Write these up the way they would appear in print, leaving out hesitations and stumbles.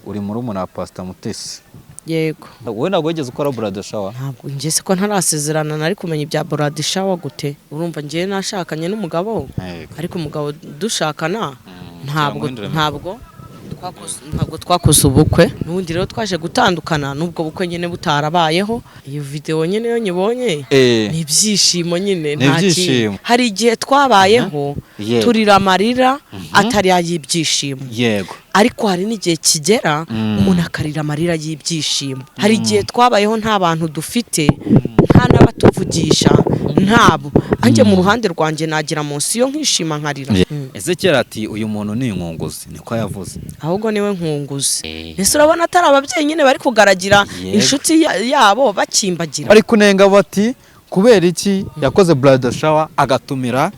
Uri murumuna wa Pastor Mutesi? Yego. Wowe ntabwo wigeze ukora bridal shower? Ntabwo njye, se ko ntarasezerana nari kumenya ibya bridal shower gute? Urumva, njye nashakanye n'umugabo, ariko umugabo dushakana ntabwo Cyangwa ntabwo twakoze ubukwe. N'ubundi rero twaje gutandukana n'ubwo bukwe nyine butarabayeho. Iyo videwo nyine iyo nyibonye ni ibyishimo nyine. Ni Nta kindi. ibyishimo. Hari igihe twabayeho turira amarira atari ay'ibyishimo, ariko hari n'igihe kigera umuntu akarira amarira y'ibyishimo. Hari igihe twabayeho nta bantu dufite, nta n'abatuvugisha, ntabo. Anjye mu ruhande rwanjye nagira munsi yo nkishima nkarira. Ezekiel ati: "Uyu muntu ni inkunguzi," niko yavuze. Ahubwo niwe nkunguzi. Ese urabona atari ababyeyi nyine bari kugaragira inshuti yabo bakimbagira? Bari kunenga bati: "Kubera iki yakoze bridal shower agatumira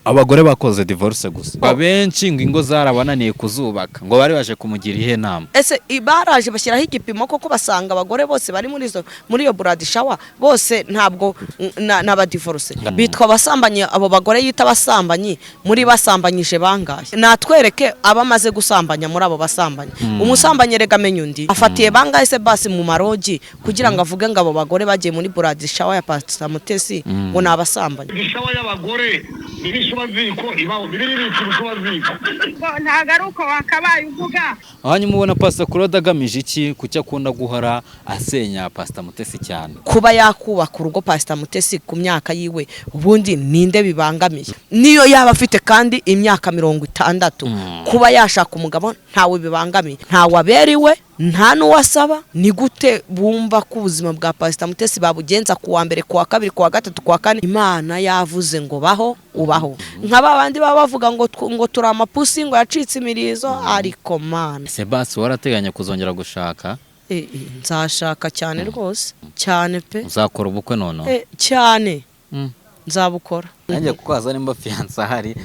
abagore bakoze divorce gusa?" Abenshi ngo ingo zarabananiye kuzubaka, ngo bari baje kumugira ihe nama? Ese baraje bashyiraho igipimo koko, basanga abagore bose bari muri iyo bridal shower bose ntabwo n'abadivorce bitwa abasambanyi? Abo bagore yita abasambanyi, muri basambanyije bangahe? Natwereke abamaze gusambanya muri abo basambanyi. Umusambanyi erega amenya undi. Afatiye bangahe se basi mu marogi kugira ngo avuge ngo abo bagore bagiye muri bridal shower ya Pastor Mutesi ngo ni abasambanyi? Ishawa y'abagore ni n'ishobaziko ibaho, bibiri bita ibishobaziko. Ngo ntabwo ari uko wakabaye uvuga. Hanyuma ubona Pastor Claude agamije iki? Kuki akunda guhora asenya Pastor Mutesi cyane? Kuba yakubaka urugo Pastor Mutesi ku myaka yiwe, ubundi ninde bibangamiye? Niyo yaba afite kandi imyaka 60, kuba yashaka umugabo ntawe bibangamiye, ntawe aberiwe, nta n'uwasaba. Ni gute bumva ko ubuzima bwa Pastor Mutesi babugenza ku wa mbere, ku wa kabiri, ku wa gatatu, ku wa kane? Imana yavuze ngo baho, ubaho. Nka ba bandi baba bavuga ngo turi amapusi, ngo yacitse imirizo, ariko Mana. Ese basi warateganya kuzongera gushaka? Nzashaka cyane rwose, cyane pe. Uzakora ubukwe noneho? Cyane, nzabukora. Nanjye kuko nimba fiancé ahari.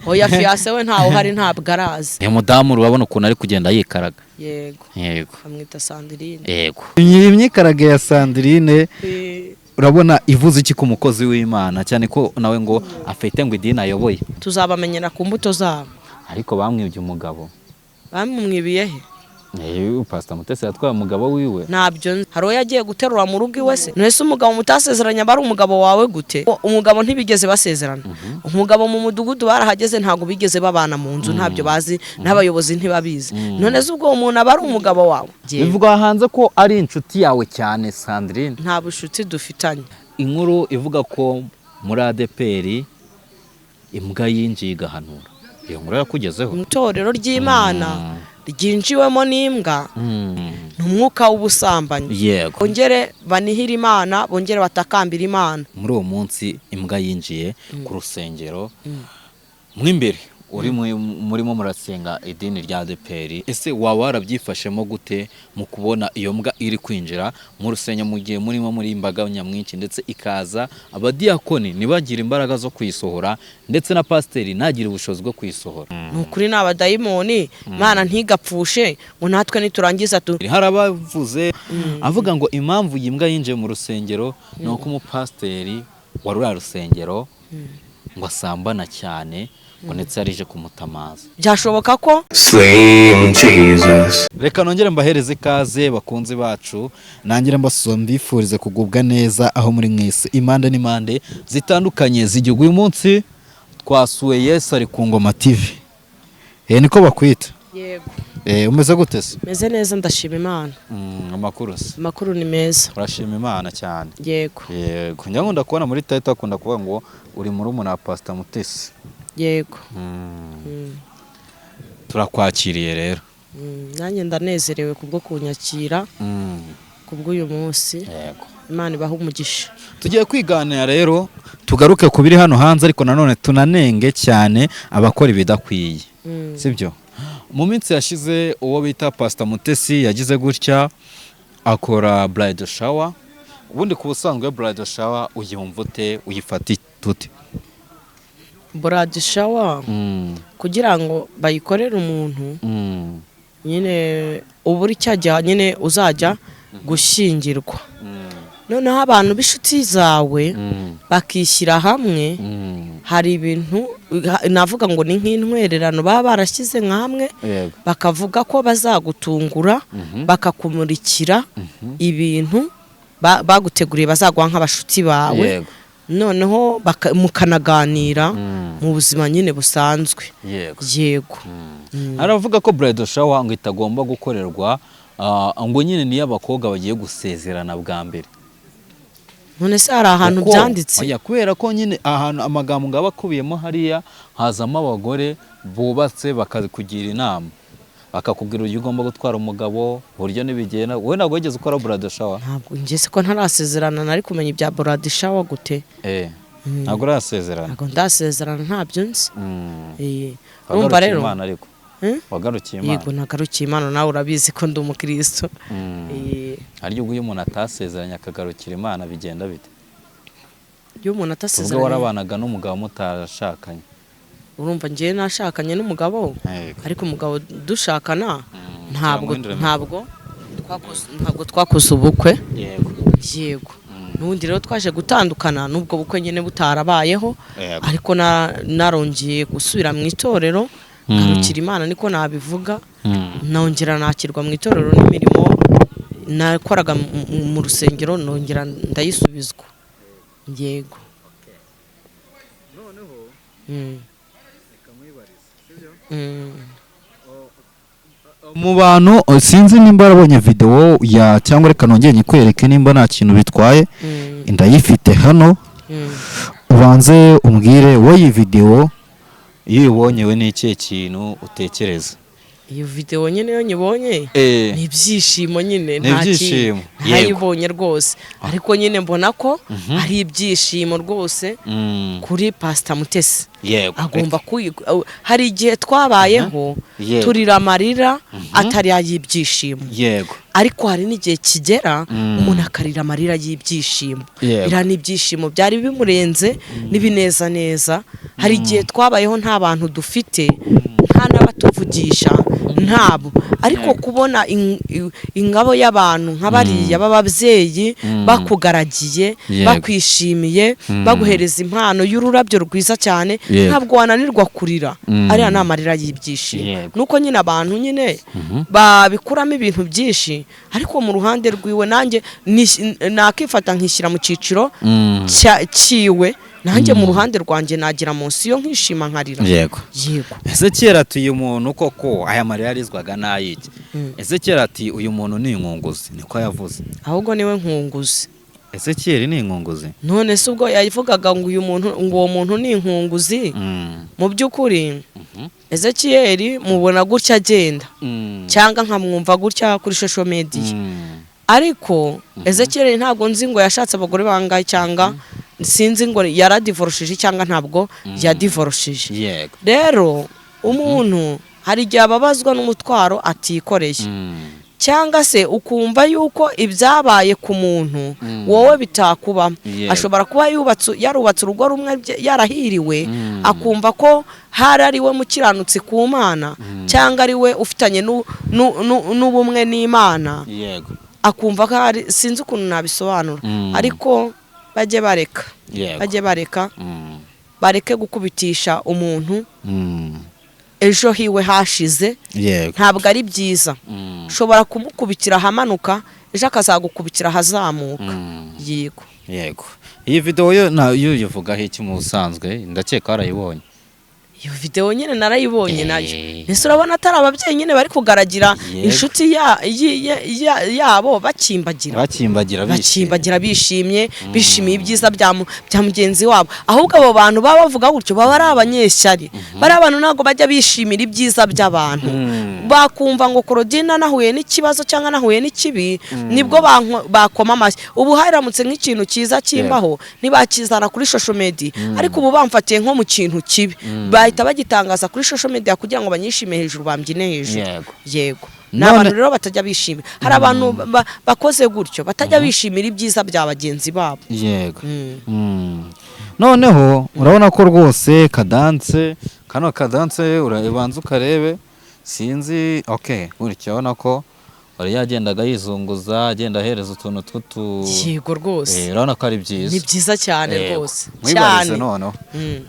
Oya, fiancé we ntawe uhari, ntabwo arazi. Uyu mudamu urabona ukuntu ari kugenda yikaraga. Yego. Yego. Bamwita Sandrine. Yego, iyi myikarage ya Sandrine urabona ivuze iki ku mukozi w'Imana, cyane ko nawe ngo afite ngo idini ayoboye? Tuzabamenyera ku mbuto zabo. Ariko bamwibye umugabo. Bamumwibiye he? Pastor Mutesi yatwaye umugabo wiwe. Ntabyo nzi. Hari uwo yagiye guterura mu rugo iwe se? Ntese umugabo mutasezeranye aba ari umugabo wawe gute? Umugabo ntibigeze basezerana. Umugabo mu mudugudu barahageze, ntabwo bigeze babana mu nzu, ntabyo bazi, n'abayobozi ntibabizi. None se ubwo uwo muntu aba ari umugabo wawe? Bivugwa hanze ko ari inshuti yawe cyane, Sandrine. Nta bushuti dufitanye. Inkuru ivuga ko muri ADEPR imbwa yinjiye igahanura, iyo nkuru yakugezeho? Mu itorero ry'Imana ryinjiwemo n'imbwa ni umwuka w'ubusambanyi. Bongere banihire Imana, bongere batakambira Imana. Muri uwo munsi imbwa yinjiye ku rusengero mo imbere, uri murimo murasenga idini rya ADEPR, ese waba warabyifashemo gute mu kubona iyo mbwa iri kwinjira mu rusengero mu gihe murimo muri imbaga nyamwinshi, ndetse ikaza abadiyakoni ntibagire imbaraga zo kuyisohora, ndetse na pasiteri ntagire ubushobozi bwo kuyisohora? Ni ukuri ni abadayimoni. Imana ntigapfushe ngo natwe niturangiza tu Hari abavuze avuga ngo impamvu iyi mbwa yinjiye mu rusengero ni uko umupasiteri wa ruriya rusengero ngo asambana cyane, ngo ndetse yarije kumutamaza. Byashoboka ko Slim Jesus. Reka nongere mbahereze ikaze, bakunzi bacu, nangire mbasuza, mbifurize kugubwa neza aho muri mwese, impande n'impande zitandukanye z'igihugu. Uyu munsi twasuye Yesu ari ku Ngoma TV. Niko bakwita? Yego. Umeze gute se? Meze neza, ndashima Imana. Amakuru se? Amakuru ni meza. Urashima Imana cyane? Yego. Yego, njya nkunda kubona muri title akunda kuvuga ngo uri murumuna wa Pastor Mutesi. Yego. Turakwakiriye rero. Nanjye ndanezerewe kubwo kunyakira kubw'uyu munsi. Imana ibaha umugisha. Tugiye kwiganira rero, tugaruke ku biri hano hanze, ariko nanone tunanenge cyane abakora ibidakwiye. Sibyo? Mu minsi yashize uwo bita Pastor Mutesi yagize gutya akora bridal shower. Ubundi ku busanzwe bridal shower uyumva ute, uyifata ute? Bridal shower, kugira ngo bayikorere umuntu nyine uba uri cya gihe nyine uzajya gushyingirwa. Noneho abantu b'inshuti zawe bakishyira hamwe. Hari ibintu navuga ngo ni nk'intwererano baba barashyize nka hamwe, bakavuga ko bazagutungura, bakakumurikira ibintu baguteguriye, bazaguha nk'abashuti bawe. Noneho mukanaganira mu buzima nyine busanzwe. Yego. Aravuga ko bridal shower ngo itagomba gukorerwa, ngo nyine niyo abakobwa bagiye gusezerana bwa mbere. None se hari ahantu byanditse? Oya, kubera ko nyine ahantu amagambo ngo aba akubiyemo hariya, hazamo abagore bubatse bakakugira inama, bakakubwira uburyo ugomba gutwara umugabo, uburyo n'ibigenda. Wowe ntabwo wigeze ukora bridal shower? Ntabwo njye, se ko ntarasezerana nari kumenya ibya bridal shower gute? Ntabwo urasezerana? Ntabwo ndasezerana, ntabyo nzi. Urumva Wagarukiye rero Imana ariko? Eh? Wagarukiye Imana? Yego, nagarukiye Imana, nawe urabizi ko ndi umukristo. Harya ubwo iyo umuntu atasezeranye akagarukira Imana bigenda bite? Iyo umuntu Ubwo atasezeranye? warabanaga n'umugabo mutarashakanye. Urumva, njyewe nashakanye n'umugabo, ariko umugabo dushakana ntabwo Cyangwa ntabwo twakoze ubukwe. Yego, n'ubundi rero twaje gutandukana n'ubwo bukwe nyine butarabayeho. Ariko narongeye gusubira mu itorero, ngarukira Imana, niko nabivuga. Nongera nakirwa mu itorero, n'imirimo nakoraga mu rusengero nongera ndayisubizwa, yego. Mu bantu, sinzi nimba warabonye videwo ya, cyangwa reka nongere nyikwereke nimba nta kintu bitwaye. Ndayifite hano. Ubanze umbwire wowe, iyi videwo iyo uyibonye, we ni ikihe kintu utekereza? Iyo videwo nyine iyo nyibonye ni ibyishimo nyine. Ni Nta kintu. ibyishimo, yego. Ntayibonye rwose, ariko nyine mbona ko ari ibyishimo rwose kuri Pasita Mutesi. Agomba hari igihe twabayeho turira amarira atari ay'ibyishimo, ariko hari n'igihe kigera umuntu akarira amarira y'ibyishimo. Biriya ni ibyishimo byari bimurenze n'ibinezaneza. Hari igihe twabayeho nta bantu dufite, nta n'abatuvugisha, ntabo, ariko kubona ingabo y'abantu nka bariya b'ababyeyi bakugaragiye, bakwishimiye, baguhereza impano y'ururabyo rwiza cyane, ntabwo wananirwa kurira. Ariya ni amarira y'ibyishimo. Nuko nyine abantu nyine babikuramo ibintu byinshi, ariko mu ruhande rwiwe nanjye nakifata nkishyira mu cyiciro cyiwe, nanjye mu ruhande rwanjye nagira munsi yo nkishima, nkarira. Yego. Ese kera ati uyu muntu koko aya marira yarizwaga n'ayiki? Ese kera ati uyu muntu ni inkunguzi, niko yavuze. Ahubwo niwe nkunguzi. Ese kera ni inkunguzi? None se ubwo yavugaga ngo uyu muntu, ngo uwo muntu ni inkunguzi, mu by'ukuri Ezekiyeli mubona gutya agenda, cyangwa nkamwumva gutya kuri social media, ariko Ezekiyeli ntabwo nzi ngo yashatse abagore bangahe, cyangwa sinzi ngo yaradivorosheje cyangwa ntabwo yadivorosheje. Rero umuntu hari igihe ababazwa n'umutwaro atikoreye, cyangwa se ukumva yuko ibyabaye ku muntu wowe bitakubamo. Ashobora kuba yarubatse urugo rumwe, yarahiriwe, akumva ko hari ari we mukiranutsi ku Mana, cyangwa ari we ufitanye n'ubumwe n'Imana, akumva ko hari, sinzi ukuntu nabisobanura, ariko bajye bareka, bajye bareka, bareke gukubitisha umuntu ejo hiwe hashize. Ntabwo ari byiza. Ushobora kumukubitira ahamanuka, ejo akazagukubitira ahazamuka. Yego. Yego, iyi video yo nayo uyivugaho iki mu busanzwe? Ndakeka warayibonye. Iyo videwo nyine narayibonye nayo. Ese urabona atari ababyeyi nyine bari kugaragira inshuti yabo bakimbagira? Bakimbagira bishimye. Bakimbagira bishimye, bishimiye ibyiza bya mugenzi wabo. Ahubwo abo bantu baba bavuga gutyo baba ari abanyeshyari. Bari abantu ntabwo bajya bishimira ibyiza by'abantu. Bakumva ngo Claudine nahuye n'ikibazo cyangwa nahuye n'ikibi, nibwo bakoma amashyi. Ubu haramutse nk'ikintu cyiza kimbaho, ntibakizana kuri social media, ariko ubu bamfatiye nko mu kintu kibi, bahita bagitangaza kuri social media kugira ngo banyishime hejuru, bambyine hejuru. Yego, ni abantu rero batajya bishimira. Hari abantu bakoze gutyo batajya bishimira ibyiza bya bagenzi babo. Noneho urabona ko rwose kadanse, kano kadanse urabanza ukarebe, sinzi, okay, gutya urabona ko Wari yagendaga yizunguza, agenda ahereza utuntu tw'utu. Yego rwose. Urabona ko ari byiza. Ni byiza cyane. Yego. Rwose. Mwibarize Cyane. noneho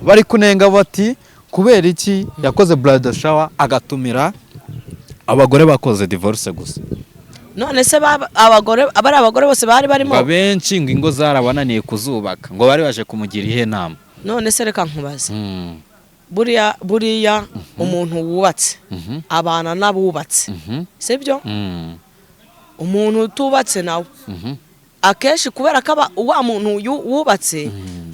bari kunenga bati kubera iki yakoze bridal shower agatumira abagore bakoze divorce gusa? None se abagore, abari abagore bose bari barimo? Ngo abenshi ngo ingo zarabananiye kuzubaka, ngo bari baje kumugira ihe nama? None se reka nkubaze. Buriya umuntu wubatse abana n'abubatse, sibyo? Umuntu utubatse nawe akenshi, kubera ko wa muntu wubatse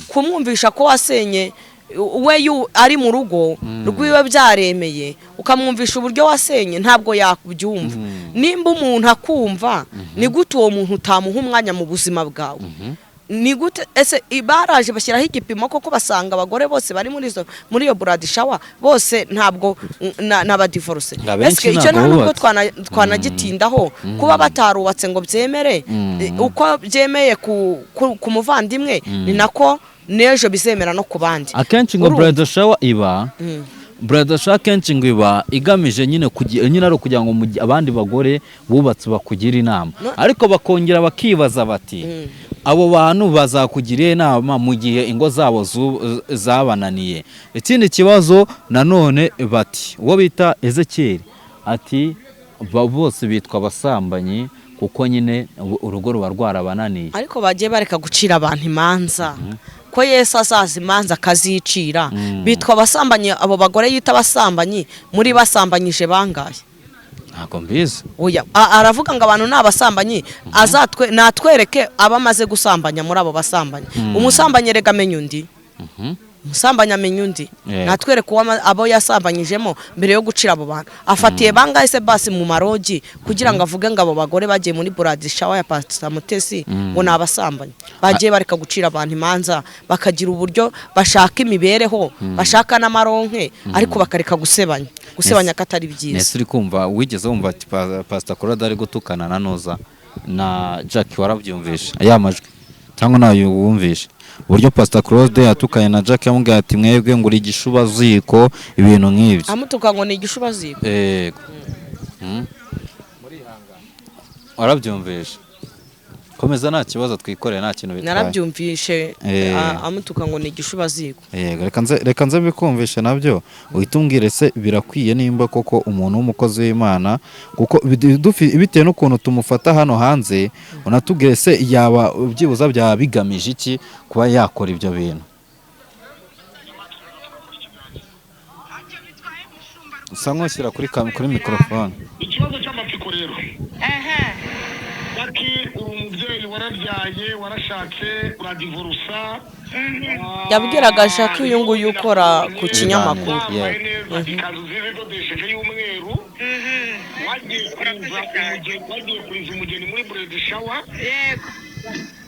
kumwumvisha ko wasenye, we ari mu rugo rwiwe byaremeye, ukamwumvisha uburyo wasenye, ntabwo yakubyumva. Nimba umuntu akumva, ni gute uwo muntu utamuha umwanya mu buzima bwawe? Ni gute ese baraje bashyiraho igipimo koko, basanga abagore bose bari muri iyo bridal shower bose ntabwo n'abadivorce? Ngo abenshi Ese icyo ntabwo nta nubwo bubatse. twanagitindaho kuba batarubatse ngo byemere. Uko byemeye ku muvandimwe, ni nako n'ejo bizemera no ku bandi. Akenshi ngo Urumva? bridal shower iba, bridal shower akenshi ngo iba igamije nyine kugira nyine ari ukugira ngo abandi bagore bubatse bakugire inama. Ariko bakongera bakibaza bati abo bantu bazakugira inama mu gihe ingo zabo zabananiye? Ikindi kibazo nanone bati uwo bita Ezekiel ati bose bitwa abasambanyi kuko nyine urugo ruba rwarabananiye. Ariko bagiye bareka gucira abantu imanza, ko Yesu azaza imanza akazicira. Bitwa abasambanyi, abo bagore yita abasambanyi, muri basambanyije bangahe? Ntabwo mbizi. Oya, aravuga ngo abantu ni abasambanyi, azatwe natwereke abo amaze gusambanya muri abo basambanyi. Umusambanyi erega amenya undi, umusambanyi amenya undi. Natwereke uwo abo yasambanyijemo mbere yo gucira abo bantu. Afatiye bangahe se basi mu marogi kugira ngo avuge ngo abo bagore bagiye muri bridal shower ya Pastor Mutesi ngo ni abasambanyi? Bagiye bareka gucira abantu imanza, bakagira uburyo bashaka imibereho, bashaka n'amaronke, ariko bakareka gusebanya, gusebanya ko atari byiza. Nese uri kumva, wigeze wumva ati Pastor Claude ari gutukana na Noza na Jack? Warabyumvishe ya majwi cyangwa nayo wumvishe? Uburyo Pastor Claude yatukanye na Jack, yamubwiye ati mwebwe ngo uri igishubaziko, ibintu nk'ibyo. Amutuka ngo ni igishubaziko. Yego. Warabyumvishe? Komeza, nta kibazo, twikoreye, nta kintu bitwaye. Narabyumvishe. Amutuka ngo ni igishubaziko. Yego, reka nze bikumvishe nabyo, uhite umbwire se birakwiye nimba koko umuntu w'umukozi w'Imana, kuko bitewe n'ukuntu tumufata hano hanze, unatubwire se yaba byibuza byaba bigamije iki kuba yakora ibyo bintu? Usa nk'ushyira kuri mikorofone. Ikibazo cy'amatsiko rero, Jackie, uri umubyeyi, warabyaye, warashatse, uradivorusa. Yabwiraga Jackie uyu nguyu ukora ku kinyamakuru. Wambaye neza, ikanzu nziza idodesheje y'umweru, wagiye kuriza umugeni muri bridal shower. Yego.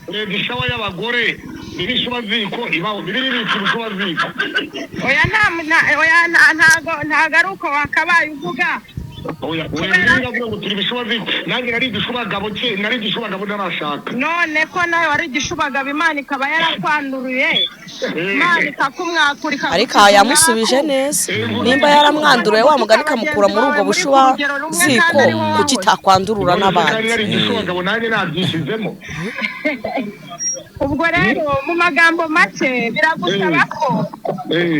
Bridal shower y'abagore n'ibishubaziko ibaho, bibiri bita ibishubaziko. Oya, oya, ntago ari uko wakabaye uvuga. Oya oya, bibiliya iravuga ngo turi ibishubaziko. Nanjye nari igishubagabo cye, nari igishubagabo ntarashaka. None ko nawe wari igishubagabo, Imana ikaba yarakwanduruye, Imana ikakumwakura, ikagukiza Ariko aha yamusubije umwaku. neza. Nimba yaramwanduruye wa mugani ikamukura muri ubwo bushuba ziko, kuki itakwandurura None se n'abandi? kandi nari igishubagabo, nanjye nabyishyizemo. Ubwo rero mu magambo make, biragusaba ko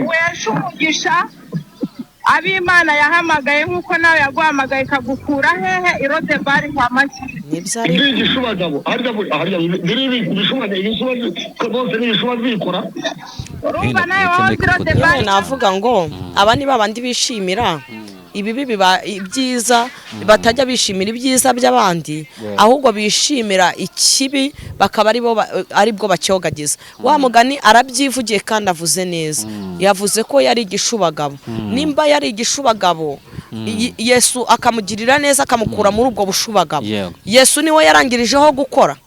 wesha umugisha ab'Imana yahamagaye, nk'uko nawe yaguhamagaye ikagukura hehe? Irodebari kwa Makire. Nibyo, ariko Ndi igishubagabo harya biri ibishubagabo, ibishubaziko bose ni ibishubazikora. Urumva nawe wowe irodebari. Yewe, navuga ngo aba ni babandi bishimira ibibi biba ibyiza, batajya bishimira ibyiza by'abandi, ahubwo bishimira ikibi, bakaba aribwo bacyogagiza. Wa mugani arabyivugiye kandi avuze neza, yavuze ko yari igishubagabo. Nimba yari igishubagabo, Yesu akamugirira neza akamukura muri ubwo bushubagabo, Yesu niwe yarangirijeho gukora.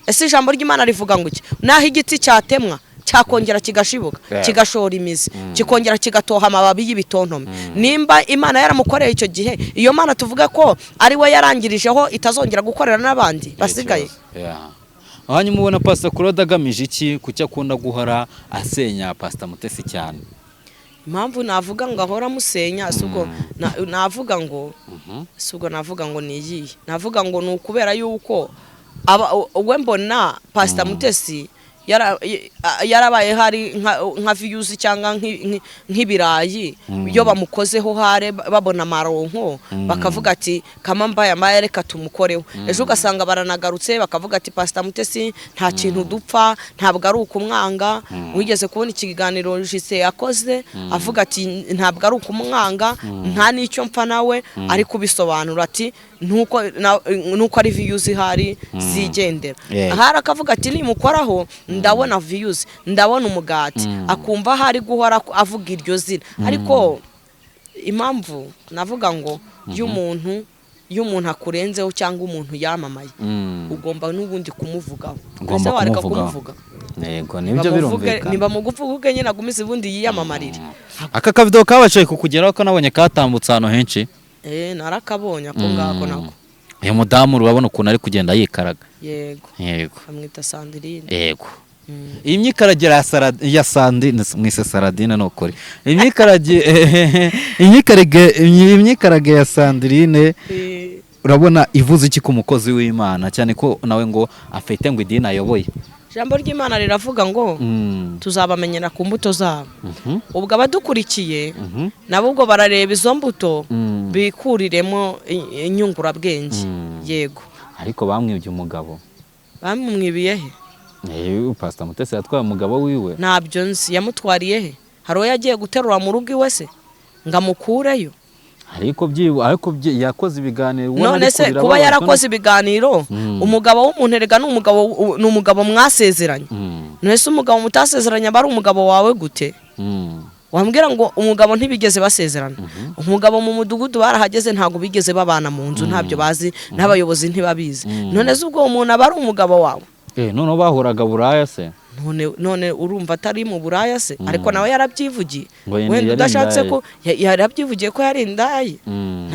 Ese ijambo ry'Imana rivuga ngo iki? Naho igiti cyatemwa cyakongera kigashibuka, kigashora imizi, kikongera kigatoha amababi y'ibitontome. Nimba Imana yaramukoreye icyo gihe, iyo Mana tuvuga ko ari we yarangirijeho itazongera gukorera n'abandi basigaye? Yeah. Hanyuma ubona Pastor Claude agamije iki? Kuki akunda guhora asenya Pastor Mutesi cyane? Impamvu navuga ngo ahora amusenya, si ubwo navuga ngo, si ubwo navuga ngo ni iyihe? Navuga ngo ni ukubera yuko we mbona Pasita Mutesi yarabaye hari nka views cyangwa nk'ibirayi. Iyo bamukozeho hare babona amaronko, bakavuga ati: "Kama mbaye amaye, reka tumukoreho." Ejo ugasanga baranagarutse, bakavuga ati: "Pasita Mutesi nta kintu dupfa, ntabwo ari ukumwanga." Wigeze kubona ikiganiro Jise yakoze avuga ati: "Ntabwo ari ukumwanga, nta n'icyo mpfa nawe," ari kubisobanura ati nuko ari views ihari zigendera. Ahari akavuga ati: "Nimukoraho ndabona views, ndabona umugati." Akumva ahari guhora avuga iryo zina. Ariko impamvu navuga ngo iyo umuntu akurenzeho cyangwa umuntu yamamaye, ugomba n'ubundi kumuvugaho. Ugomba Ese wareka kumuvugaho. kumuvuga? Yego, nibyo, birumvikana. Nibamuvuge nyine, agumize ubundi yiyamamarire. Aka kavido kabashije kukugeraho, ko nabonye katambutse ahantu henshi? Eh, narakabonye ako ngako nako. Uyu mudamu urabona ukuntu ari kugenda yikaraga. Yego. Yego. Bamwita Sandrine. Yego. Iyi myikaragire ya Sandrine, mwise Saradine, ni ukuri, imyikarage ya Sandrine, urabona ivuze iki ku mukozi w'Imana, cyane ko nawe ngo afite ngo idini ayoboye? Ijambo ry'Imana riravuga ngo tuzabamenyera ku mbuto zabo. Ubwo abadukurikiye nabo ubwo barareba izo mbuto, bikuriremo inyungurabwenge. Yego. Ariko bamwibye umugabo. Bamumwibiye he? Pastor Mutesi yatwaye umugabo wiwe. Ntabyo nzi. Yamutwariye he? Hari uwo yagiye guterura mu rugo iwe se ngo amukureyo? Ariko yakoze ibiganiro ubona None ari se kurira kuba ababajwe yarakoze ibiganiro, umugabo w'umuntu erega ni umugabo mwasezeranye. None se umugabo mutasezeranye aba ari umugabo wawe gute? Wambwira ngo umugabo ntibigeze basezerana, umugabo mu mudugudu barahageze, ntabwo bigeze babana mu nzu, ntabyo bazi, n'abayobozi ntibabizi. None se ubwo uwo muntu aba ari umugabo wawe? Noneho bahuraga buraya se? None urumva atari mu buraya se? Ariko nawe yarabyivugiye. Ngo yari Wenda udashatse indaya. ko yarabyivugiye ko yari indaya.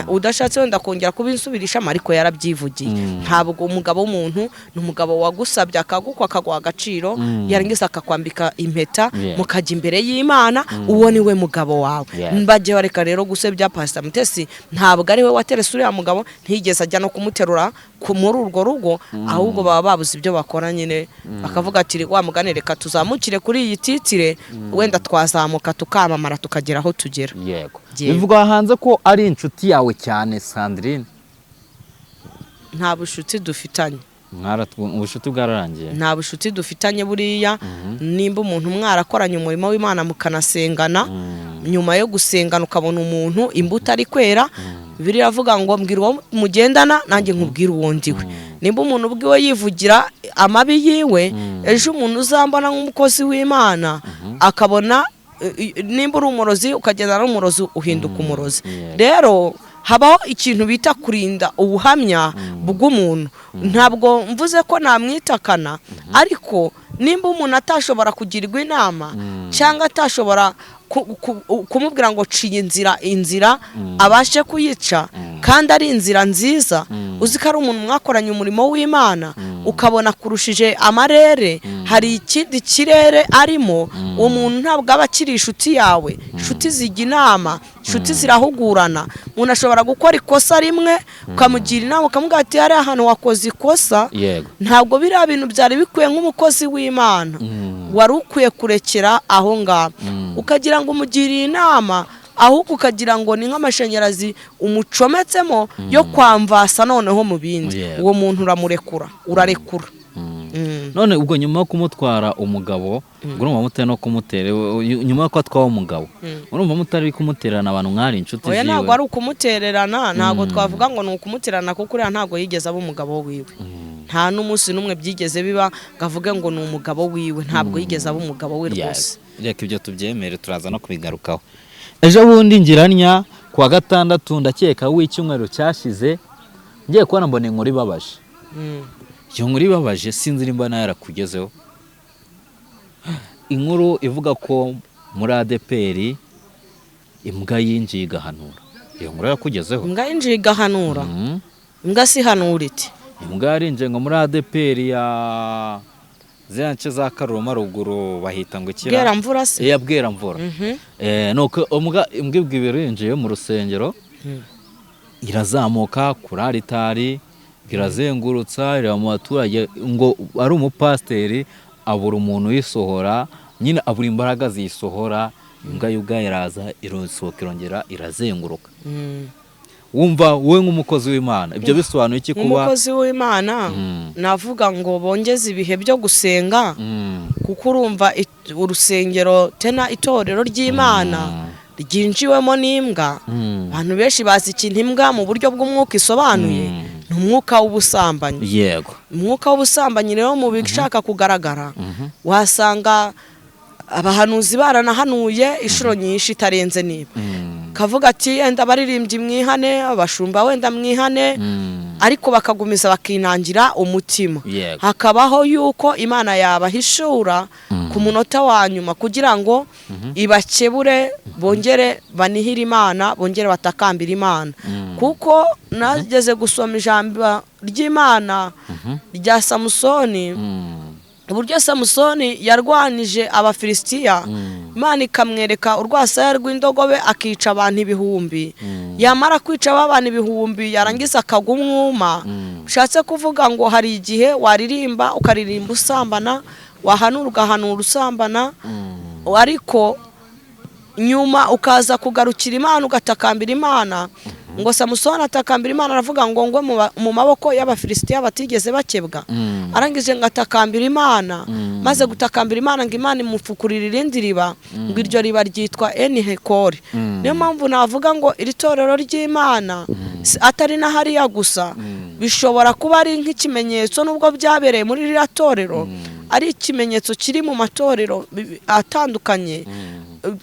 Udashatse wenda kongera kubinsubirishamo, ariko yarabyivugiye. Ntabwo umugabo w'umuntu ni umugabo wagusabye, akagukwa, akaguha agaciro, yarangiza akakwambika impeta, mukajya imbere y'Imana, uwo ni we mugabo wawe. Bajye bareka rero gusebya Pasita Mutesi. Ntabwo ari we waterese uriya mugabo, ntiyigeze ajya no kumuterura muri urwo rugo. Ahubwo baba babuze ibyo bakora nyine, bakavuga ati: "Wa mugani, reka tuzamukire kuri iyi titre, wenda twazamuka tukamamara, tukagera aho tugera." Yego. Yego. Bivugwa hanze ko ari inshuti yawe cyane, Sandrine. Nta bushuti dufitanye. Ubucuti bwararangiye? Nta bushuti dufitanye. Buriya nimba umuntu mwarakoranye umurimo w'Imana, mukanasengana, nyuma yo gusengana ukabona umuntu imbuto ari kwera, Bibiliya iravuga ngo: "Mbwira uwo mugendana, nanjye nkubwire uwo ndiwe." Nimba umuntu ubwiwe yivugira amabi yiwe, ejo umuntu uzambona nk'umukozi w'Imana akabona nimba uri umurozi ukagendana n'umurozi, uhinduka umurozi. Rero habaho ikintu bita kurinda ubuhamya bw'umuntu. Ntabwo mvuze ko namwitakana, ariko nimba umuntu atashobora kugirwa inama cyangwa atashobora kumubwira ngo ciye inzira abashe kuyica kandi ari inzira nziza, uzi ko ari umuntu mwakoranye umurimo w'Imana, ukabona kurushije amarere, hari ikindi kirere arimo, uwo muntu ntabwo aba akiri inshuti yawe. Inshuti zijya inama, inshuti zirahugurana. Umuntu ashobora gukora ikosa rimwe, ukamugira inama, ukamubwira ati: "Hariya hantu wakoze ikosa, ntabwo biriya bintu byari bikwiye, nk'umukozi w'Imana wari ukwiye kurekera aho ngaho." Ukagira ngo umugiriye inama, ahubwo ukagira ngo ni nk'amashanyarazi umucometsemo yo kwamvasa noneho mu bindi. Uwo muntu uramurekura, urarekura. None ubwo nyuma yo kumutwara umugabo, ubwo urumva mutari no kumutera, nyuma y'uko atwawe umugabo, urumva mutari kumutererana abantu mwari inshuti Oya, ziwe? ntabwo ari ukumutererana, ntabwo twavuga ngo ni ukumutererana, kuko uriya ntabwo yigeze aba umugabo wiwe. Nta n'umunsi n'umwe byigeze biba ngo avuge ngo ni umugabo wiwe. Ntabwo yigeze aba umugabo we rwose. Reka ibyo tubyemere, turaza no kubigarukaho. Ejo bundi ngiranya ku wa gatandatu, ndakeka w'icyumweru cyashize, ngiye kubona mbona inkuru ibabaje. Iyo nkuru ibabaje, sinzi nimba nayo yarakugezeho, inkuru ivuga ko muri ADEPR imbwa yinjiye igahanura. Iyo nkuru yarakugezeho? Imbwa yinjiye igahanura? Imbwa si ihanura iti? Imbwa yarinjiye ngo muri ADEPR ya Ziriya nce za Karuruma ruguru bahita ngo ikira Bweramvura se? Iya, Bweramvura. Nuko imbwa ibwo irinjiye mu rusengero, irazamuka kuri aritari, irazengurutsa, ireba mu baturage, ngo ari umupasiteri abura umuntu uyisohora nyine, abura imbaraga ziyisohora. Imbwa y'ubwayo iraza, irasohoka, irongera irazenguruka. Wumva wowe nk'umukozi w'Imana ibyo bisobanuye iki kuba? Nk'umukozi w'Imana, navuga ngo bongeze ibihe byo gusenga, kuko urumva urusengero tena itorero ry'Imana ryinjiwemo n'imbwa. Abantu benshi bazi ikintu imbwa mu buryo bw'umwuka isobanuye, ni umwuka w'ubusambanyi. Umwuka w'ubusambanyi rero mu bishaka kugaragara, wasanga abahanuzi baranahanuye inshuro nyinshi itarenze niba kavuga ati wenda abaririmbyi mwihane, abashumba wenda mwihane, ariko bakagumiza bakinangira umutima. Hakabaho yuko Imana yabahishura ku munota wa nyuma kugira ngo ibakebure, bongere banihire Imana, bongere batakambire Imana, kuko nageze gusoma ijambo ry'Imana rya Samusoni, uburyo Samusoni yarwanije Abafilisitiya, Imana ikamwereka urwasaya rw'indogobe, akica abantu 1000. Yamara kwica abantu 1000, yarangiza akagwa umwuma. Bishatse kuvuga ngo hari igihe waririmba ukaririmba usambana, wahanura ugahanura usambana, ariko nyuma ukaza kugarukira Imana, ugatakambira Imana. Ngo Samusoni atakambira Imana, aravuga ngo ngwe mu maboko y'Abafilisitiya batigeze bakebwa. Arangije ngo atakambira Imana. Maze gutakambira Imana, ngo Imana imufukurira irindi riba, ngo iryo riba ryitwa Enihekori. Niyo mpamvu navuga ngo iri torero ry'Imana atari na hariya gusa, bishobora kuba ari nk'ikimenyetso, nubwo byabereye muri ririya torero, ari ikimenyetso kiri mu matorero atandukanye.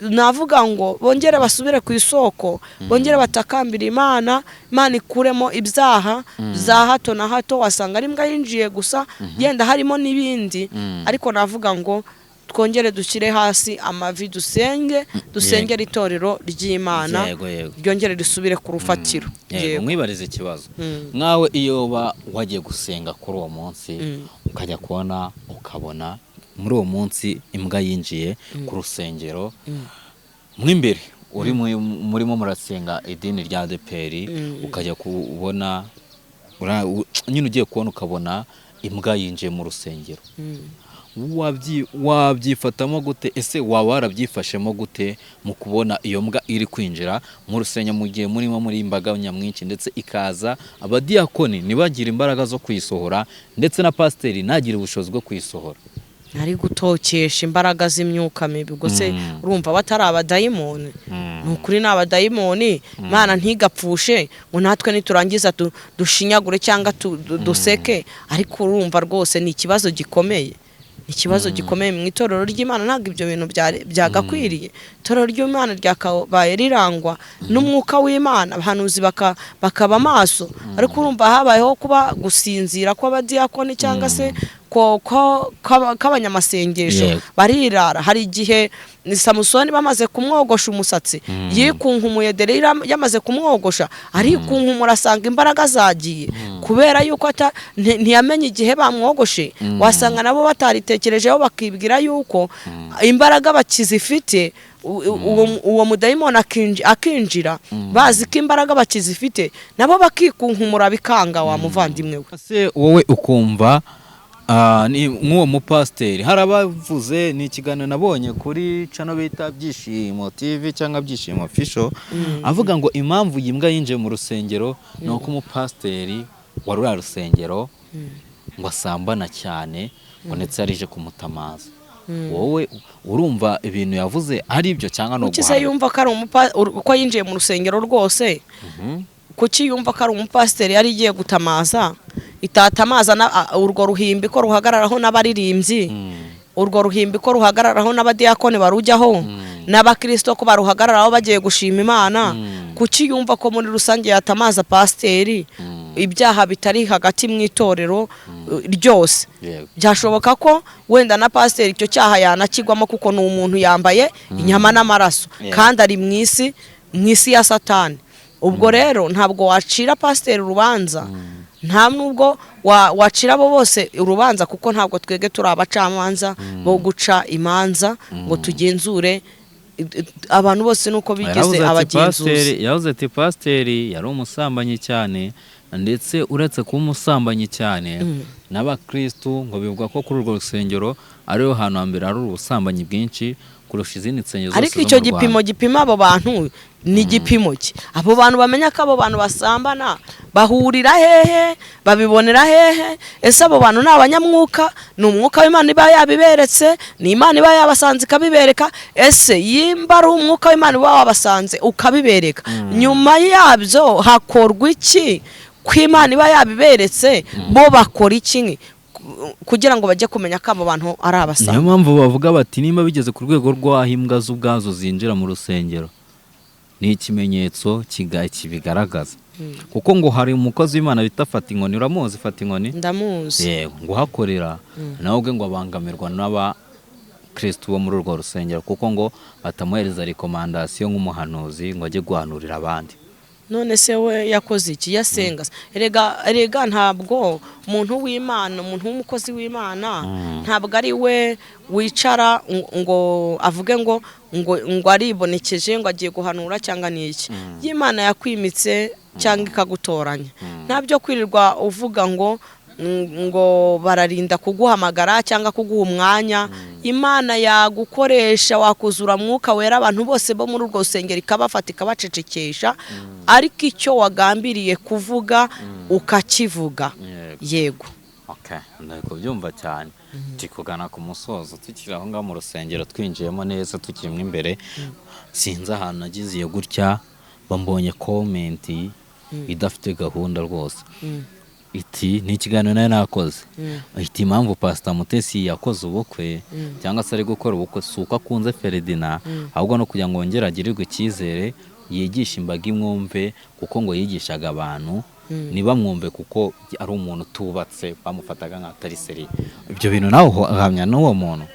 Navuga ngo bongere basubire ku isoko, bongere batakambira Imana, Imana ikuremo ibyaha bya hato na hato. Wasanga ari imbwa yinjiye gusa, yenda harimo n'ibindi, ariko navuga ngo twongere dushyire hasi amavi, dusenge, dusengere itorero ry'Imana, Yego yego. ryongere risubire ku rufatiro. Yego. Yego. Mwibarize ikibazo: nkawe iyo uba wagiye gusenga kuri uwo munsi, ukajya kubona ukabona muri uwo munsi imbwa yinjiye ku rusengero mo imbere, uri murimo murasenga idini rya ADEPR, ukajya kubona nyine ugiye kubona ukabona imbwa yinjiye mu rusengero, wabyifatamo gute? Ese waba warabyifashemo gute mu kubona iyo mbwa iri kwinjira mu rusengero mu gihe murimo muri imbaga nyamwinshi, ndetse ikaza abadiyakoni ntibagire imbaraga zo kuyisohora, ndetse na pasiteri ntagire ubushobozi bwo kuyisohora? Ari gutokesha imbaraga z'imyuka mibi. Ubwo se urumva batari abadayimoni? Ni ukuri ni abadayimoni. Imana ntigapfushe ngo natwe niturangiza dushinyagure cyangwa duseke, ariko urumva rwose ni ikibazo gikomeye, ni ikibazo gikomeye mu itorero ry'Imana. Ntabwo ibyo bintu byagakwiriye. Itorero ry'Imana ryakabaye rirangwa n'umwuka w'Imana, abahanuzi bakaba amaso, ariko urumva habayeho kuba gusinzira kw'abadiyakoni cyangwa se k'abanyamasengesho, barirara. Hari igihe ni Samusoni bamaze kumwogosha umusatsi, yikunkumuye Delila yamaze kumwogosha, arikunkumura asanga imbaraga zagiye, kubera yuko ntiyamenye igihe bamwogoshe. Wasanga nabo bataritekerejeho, bakibwira yuko imbaraga bakizifite, uwo mudayimoni akinjira, bazi ko imbaraga bakizifite, nabo bakikunkumura bikanga, wa muvandimwe we. Ese wowe ukumva ni nk'uwo mupasiteri, hari abavuze, ni ikiganiro nabonye kuri channel bita Byishimo TV cyangwa Byishimo Official, avuga ngo impamvu iyi mbwa yinjiye mu rusengero ni uko umupasiteri wa ruriya rusengero ngo asambana cyane, ngo ndetse yarije kumutamaza. Wowe urumva ibintu yavuze ari ibyo cyangwa ni Kuki se uguhana? yumva ko ari uko yinjiye mu rusengero rwose, kuki yumva ko ari umupasiteri yari igiye gutamaza? Itatamaza urwo ruhimbi ko ruhagararaho n'abaririmbyi, urwo ruhimbi ko ruhagararaho n'abadiyakoni barujyaho, n'abakirisito ko baruhagararaho bagiye gushima Imana, kuki yumva ko muri rusange yatamaza pasiteri, ibyaha bitari hagati mu itorero ryose? Byashoboka ko wenda na pasiteri icyo cyaha yanakigwamo, kuko ni umuntu yambaye inyama n'amaraso, kandi ari mu isi, mu isi ya Satani. Ubwo rero ntabwo wacira pasiteri urubanza. Nta nubwo wacira abo bose urubanza, kuko ntabwo twebwe turi abacamanza bo guca imanza ngo tugenzure abantu bose nuko bigeze Yaravuze ati abagenzuzi. Yavuze ati pasiteri yari umusambanyi cyane, ndetse uretse kuba umusambanyi cyane, n'abakristu ngo bivuga ko kuri urwo rusengero ariho hantu hambere hari ubusambanyi bwinshi kurusha izindi nsengero zose Ariko zo icyo mu gipimo Rwanda. gipima abo bantu ni igipimo ki? Abo bantu bamenya ko abo bantu basambana bahurira hehe? Babibonera hehe? Ese abo bantu ni abanyamwuka? Ni umwuka w'Imana iba yabiberetse? Ni Imana iba yabasanze ikabibereka? Ese yimba ari umwuka w'Imana uba wabasanze ukabibereka, nyuma yabyo hakorwa iki? Ko Imana iba yabiberetse, bo bakora iki kugira ngo bajye kumenya ko abo bantu ari Niyo abasamba? mpamvu bavuga bati nimba bigeze ku rwego rw'aho imbwa z'ubwazo zinjira mu rusengero, ni ikimenyetso kibigaragaza, kuko ngo hari umukozi w'Imana bita Fata Inkoni. Uramuzi Fata Inkoni? Ndamuzi. Yego, ngo uhakorera nawe ubwe ngo abangamirwa n'abakristu bo muri urwo rusengero, kuko ngo batamuhereza recommandation nk'umuhanuzi ngo ajye guhanurira abandi. None se we yakoze iki? Yasenga se? Erega ntabwo umuntu w'Imana, umuntu w'umukozi w'Imana, ntabwo ari we wicara ngo avuge ngo aribonekeje, ngo agiye guhanura cyangwa ni iki. Iyo Imana yakwimitse cyangwa ikagutoranya, nta byo kwirirwa uvuga ngo bararinda kuguhamagara cyangwa kuguha umwanya. Imana yagukoresha, wakuzura Mwuka Wera, abantu bose bo muri urwo rusengero ikabafata ikabacecekesha, ariko icyo wagambiriye kuvuga ukakivuga. Yego. Okay, ndari kubyumva cyane. Turi kugana ku musozo. Tukiri aho ngaho mu rusengero, twinjiyemo neza, tukirimo imbere, sinzi ahantu nagize iyo gutya, bambonye comment idafite gahunda rwose, iti ni ikiganiro nayo nakoze, iti impamvu Pasita Mutesi yakoze ubukwe cyangwa se ari gukora ubukwe si uko akunze Feredina, ahubwo no kugira ngo yongere agirirwe icyizere, yigishe imbaga imwumve, kuko ngo yigishaga abantu ntibamwumve kuko ari umuntu utubatse, bamufataga nk'atari sérieux. Ibyo bintu nawe uhamya n'uwo muntu?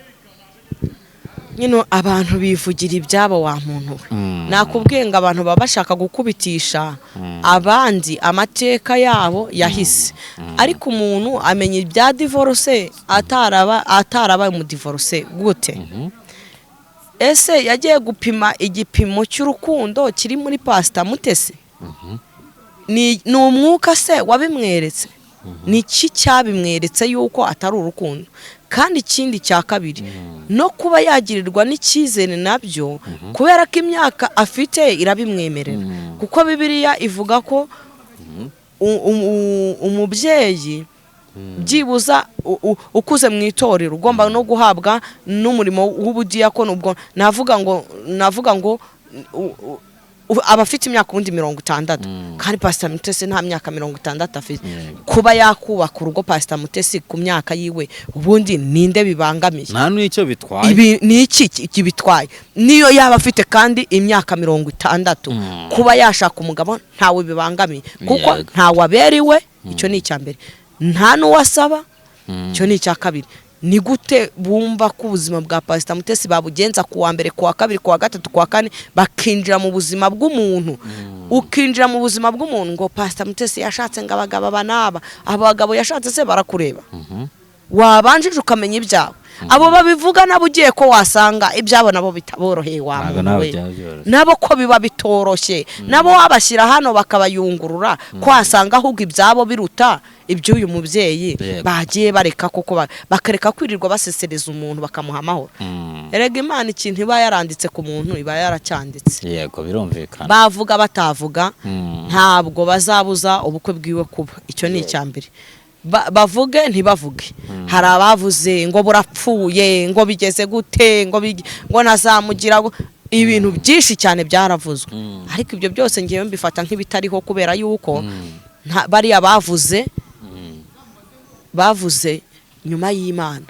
Nyine abantu bivugira ibyabo, wa muntu we. Nakubwiye ngo abantu baba bashaka gukubitisha abandi amateka yabo yahise, ariko umuntu amenya ibya divorce atarabaye umudivorce gute? Ese yagiye gupima igipimo cy'urukundo kiri muri Pasita Mutesi? Ni umwuka se wabimweretse? Ni iki cyabimweretse yuko atari urukundo? Kandi ikindi cya kabiri, no kuba yagirirwa n'icyizere nabyo, kubera ko imyaka afite irabimwemerera, kuko Bibiliya ivuga ko umubyeyi byibuza ukuze mu itorero ugomba no guhabwa n'umurimo w'ubudiyakoni. Ubwo navuga ngo aba afite imyaka ubundi 60, kandi Pasita Mutesi nta myaka 60 afite. Kuba yakubaka urugo Pasita Mutesi ku myaka yiwe, ubundi ninde bibangamiye? Nta n'icyo bitwaye. Ibi ni iki kibitwaye? Niyo yaba afite kandi imyaka 60, kuba yashaka umugabo ntawe bibangamiye, kuko ntawe aberiwe. Icyo ni icya mbere. Nta n'uwasaba. Icyo ni icya kabiri. Ni gute bumva ko ubuzima bwa Pasita Mutesi babugenza ku wa mbere, ku wa kabiri, ku wa gatatu, ku wa kane, bakinjira mu buzima bw'umuntu? Ukinjira mu buzima bw'umuntu ngo Pasita Mutesi yashatse, ngo abagabo aba n'aba. Abo bagabo yashatse se barakureba? Wabanjije ukamenya ibyabo? Abo babivuga nabo ugiye ko wasanga ibyabo nabo bitaboroheye, wa Ntabwo muntu nabo we. byaba byoroshye. Nabo ko biba bitoroshye, nabo wabashyira hano bakabayungurura, ko wasanga ahubwo ibyabo biruta iby'uyu mubyeyi. Bagiye bareka koko, bakareka kwirirwa basesereza umuntu, bakamuha amahoro. Erega Imana ikintu iba yaranditse ku muntu iba yaracyanditse. Yego, birumvikana. Bavuga batavuga, ntabwo bazabuza ubukwe bwiwe kuba. Icyo ni icya mbere. Bavuge ntibavuge, hari abavuze ngo burapfuye, ngo bigeze gute, ngo ntazamugira, ibintu byinshi cyane byaravuzwe. Ariko ibyo byose ngewe mbifata nk'ibitariho, kubera yuko bariya bavuze, bavuze nyuma y'Imana.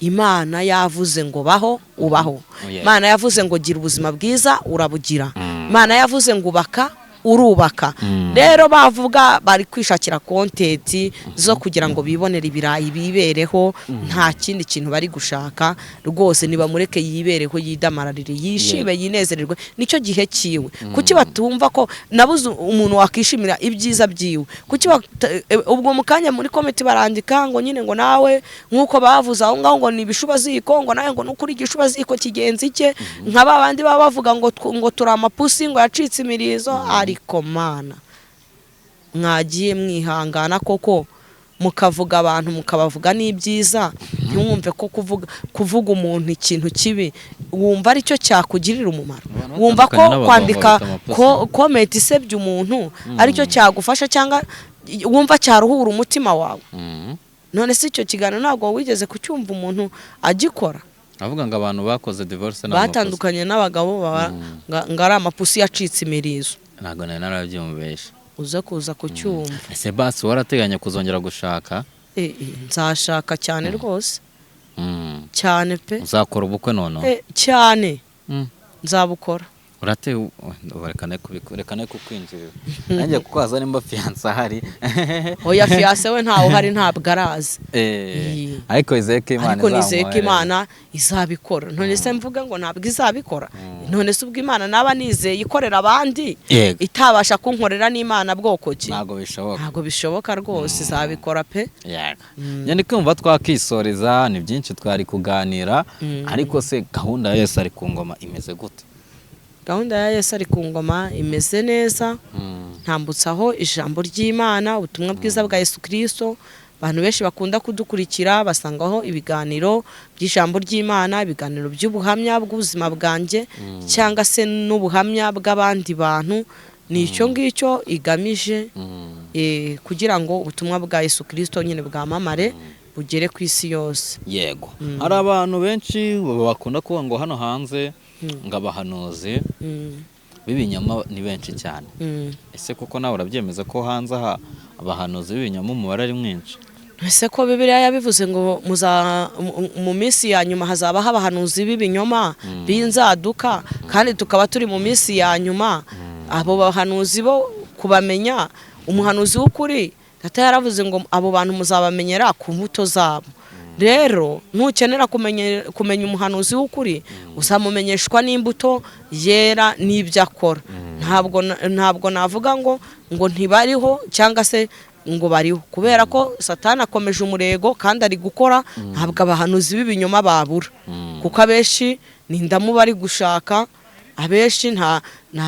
Imana yavuze ngo baho, ubaho. Imana yavuze ngo gira ubuzima bwiza, urabugira. Imana yavuze ngo ubaka. Urubaka. Rero bavuga bari kwishakira content zo kugira ngo bibonere ibirayi bibereho, nta kindi kintu bari gushaka rwose. Nibamureke yibereho, yidamararire, yishime, yinezererwe, nicyo gihe cyiwe. Kuki batumva ko nabuze umuntu wakishimira ibyiza byiwe? Kuki ubwo mu kanya muri comment barandika ngo nyine ngo nawe nk'uko bavuze aho ngaho ngo ni ibishubaziko, ngo nawe ngo nukuri igishubaziko kigenzi cye, nka ba bandi baba bavuga ngo ngo turi amapusi, ngo yacitse imirizo. Ariko mana, mwagiye mwihangana koko, mukavuga abantu mukabavuga n'ibyiza, ntiwumve ko kuvuga umuntu ikintu kibi wumva aricyo cyakugirira umumaro. Abantu Wumva ko batandukanye n'abagabo kwandika babita amapusi. Comment isebya umuntu aricyo cyagufasha cyangwa wumva cyaruhura umutima wawe? None se icyo kiganiro ntabwo wigeze kucyumva umuntu agikora? Avuga ngo abantu bakoze divorce ni amakosa. Batandukanye n'abagabo baba ngo ari amapusi yacitse imirizo. Ntabwo nari narabyumvishe. Uze kuza kucyumva. Ese basi warateganya kuzongera gushaka? Nzashaka cyane rwose. Cyane pe. Uzakora ubukwe noneho? Cyane. Nzabukora. Urate reka ne kukwinjirira nanjye kuko haza nimba fiancé ahari. Oya, fiancé we ntawe uhari, ntabwo arazi. Ariko izeye ko Imana Ariko nizeye ko izamuhereza. Imana izabikora. None se mvuge ngo ntabwo izabikora? None se ubwo Imana naba nizeye ikorera abandi, itabasha kunkorera n'Imana bwoko ki? Ntabwo bishoboka. Ntabwo bishoboka rwose, izabikora pe. Yego, njye ndi kumva twakisoreza, ni byinshi twari kuganira. Ariko se gahunda ya Yesu ari ku ngoma imeze gute? Gahunda ya Yesu ari ku ngoma imeze neza. Ntambutsaho ijambo ry'Imana, ubutumwa bwiza bwa Yesu Kirisito. Abantu benshi bakunda kudukurikira basangaho ibiganiro by'ijambo ry'Imana, ibiganiro by'ubuhamya bw'ubuzima bwanjye cyangwa se n'ubuhamya bw'abandi bantu. Ni icyo ngicyo igamije, kugira ngo ubutumwa bwa Yesu Kirisito nyine bwamamare, bugere ku isi yose. Yego, hari abantu benshi bakunda kuvuga ngo hano hanze ngo abahanuzi b'ibinyoma ni benshi cyane. Ese koko nawe urabyemeza ko hanze aha abahanuzi b'ibinyoma umubare ari mwinshi? Ese ko Bibiliya yabivuze ngo mu minsi ya nyuma hazabaho abahanuzi b'ibinyoma b'inzaduka, kandi tukaba turi mu minsi ya nyuma, abo bahanuzi bo kubamenya, umuhanuzi w'ukuri, Data yaravuze ngo abo bantu muzabamenyera ku mbuto zabo. Rero nukenera kumenya umuhanuzi w'ukuri, uzamumenyeshwa n'imbuto yera n'ibyo akora. Ntabwo navuga ngo ntibariho cyangwa se ngo bariho, kubera ko Satani akomeje umurego kandi ari gukora. Ntabwo abahanuzi b'ibinyoma babura, kuko abenshi ni indamu bari gushaka, abenshi nta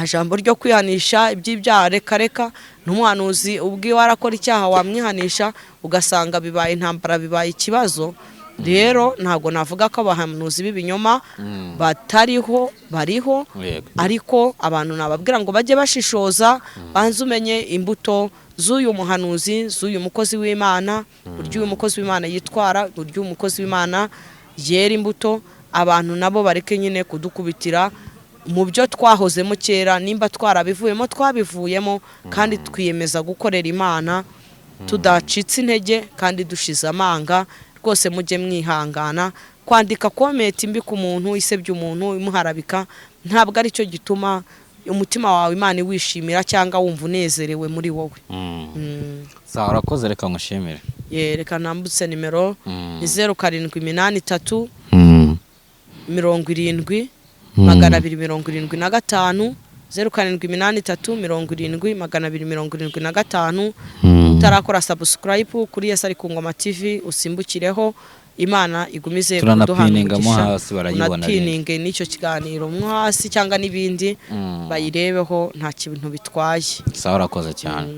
jambo ryo kwihanisha iby'ibyaha. Reka reka, n'umuhanuzi ubwiwe arakora icyaha, wamwihanisha ugasanga bibaye intambara, bibaye ikibazo. Rero ntabwo navuga ko abahanuzi b'ibinyoma batariho, bariho. Ariko abantu nababwira ngo bajye bashishoza, banze umenye imbuto z'uyu muhanuzi, z'uyu mukozi w'Imana, uburyo uyu mukozi w'Imana yitwara, uburyo uyu mukozi w'Imana yera imbuto. Abantu nabo bareke nyine kudukubitira mu byo twahozemo kera. Nimba twarabivuyemo, twabivuyemo, kandi twiyemeza gukorera Imana tudacitse intege kandi dushize amanga. Rwose mujye mwihangana. Kwandika comment mbi ku muntu, isebya umuntu, imuharabika, ntabwo aricyo gituma umutima wawe Imana iwishimira cyangwa wumva unezerewe muri wowe. Sawa, urakoze, reka ngushimire. Ye, reka nambutse nimero. Ni 0783 70 275, 0783 70 275. Utarakora subscribe kuri Yesu ari ku ngoma TV, usimbukireho. Imana igumize kuduhana Turanapiningamo umugisha. hasi, barayibona. Unapininge n'icyo kiganiro mo hasi cyangwa n'ibindi, bayirebeho, nta kintu bitwaye. Sawa, urakoze cyane.